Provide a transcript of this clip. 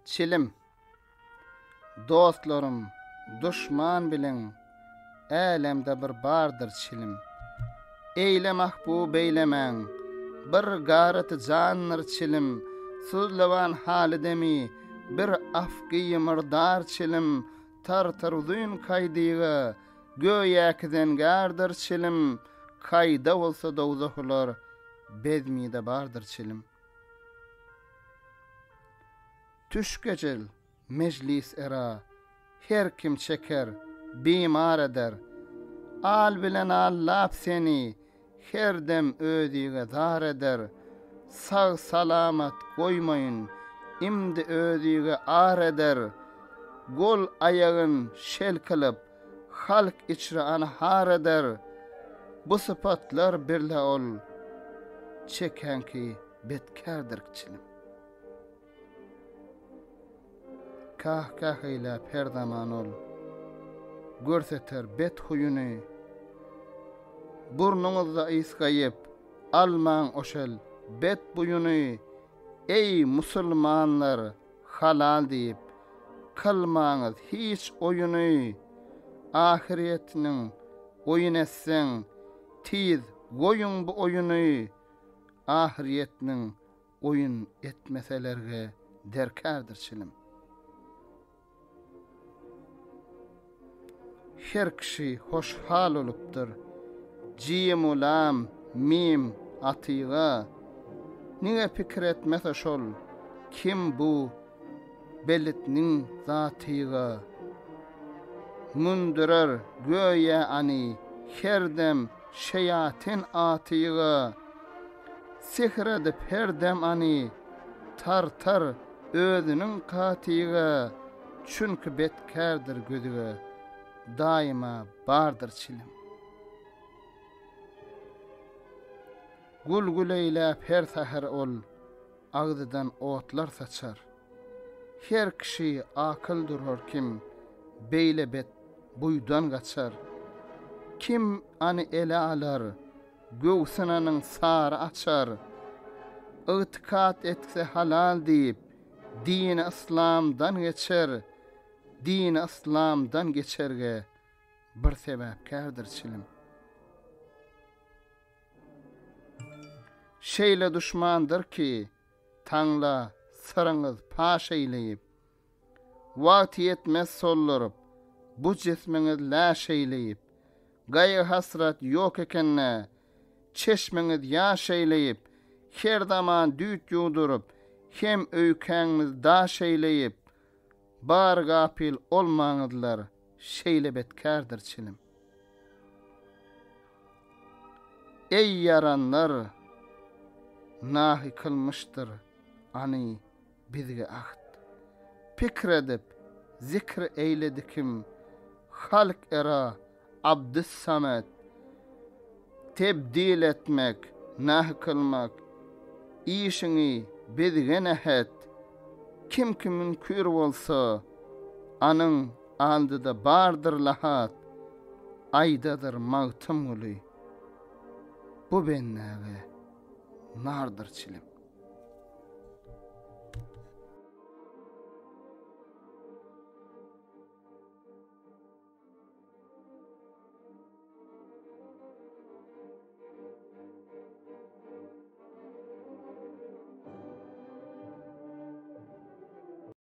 Çilim. Dostlarym, duşman biliň, Älemde bir bardyr çilim. Eýle mahbub eýlemäň, Bir garaty jandyr çilim. Suzlewan haly demi, Bir afgy myrdar çilim. Tartar uzyn kaýdyga, Göýäki zengardyr çilim. Kaýda bolsa dowzahylar, Bezmide bardyr çilim. Tüşgejel mejlis era, Her kim çeker, bimar eder. Al bilen allap seni, Her dem özüge zar eder. Sag-salamat goýmaýyn, Imdi özüge ar eder. Gol-aýagyn şel kylyp, Halk içre anhar eder. Bu sypatlar birle ol, Çekenki betkärdir çilim. Kah-kah eýläp her zaman ol, Görseter bet huýuny. Burnuňyzda ysgaýyp, Almaň oşel bet buýuny. Eý, musulmanlar, halal diýip, Kylmaňyz hiç oýuny. Ahyrýetiniň oýun etseň, Tiz goýuň bu oýuny. Ahyrýetiniň Oýun etmeselerge derkardyr çilim. Her kişi hoşhal olupdyr. Jim-u lam, mim, atyga. Niňe pikir etmese şol, kim bu belitniň zatyga. Mündürer göýä any her dem şeýatyn atyga. Sehr edip her dem any tartar özüniň katyga, Çünki betkärdir gözüge daýyma bardyr çilim. Gül-gül eýläp her säher ol agzydan otlar saçar. Her kişi akyl durar kim beýle bet buýdan gaçar. Kim any ele alar, göwsünanyň sary açar. Ygtykat etse halal diýip, dini yslamdan geçer, Dini yslamdan geçerge bir sebäpkärdir çilim. Şeýle duşmandyr ki, taňla syryňyz paş eýleýip, Wagty ýetmez solduryp, bu jismiňiz läş eýleýip, Gaýgy-hasrat ýok eken-dä, çeşmiňiz ýaş eýleýip, Her zaman düýt ýuwduryp, hem öýkäňiz daş eýleýip, Bar gapyl olmaňyzlar, şeýle betkärdir çilim. Eý ýaranlar, nahy kylmyşdyr any bizge ahd. Pikr edip, zikr eýledi kim, halk era Abdyssamet. Tebdil etmek, nahy kylmak, işiňi bizge nehet. Kim ki münkür bolsa, anyň aldyda bardyr lahat. Aýdadyr Magtymguly, bu bendäge nardyr çilim.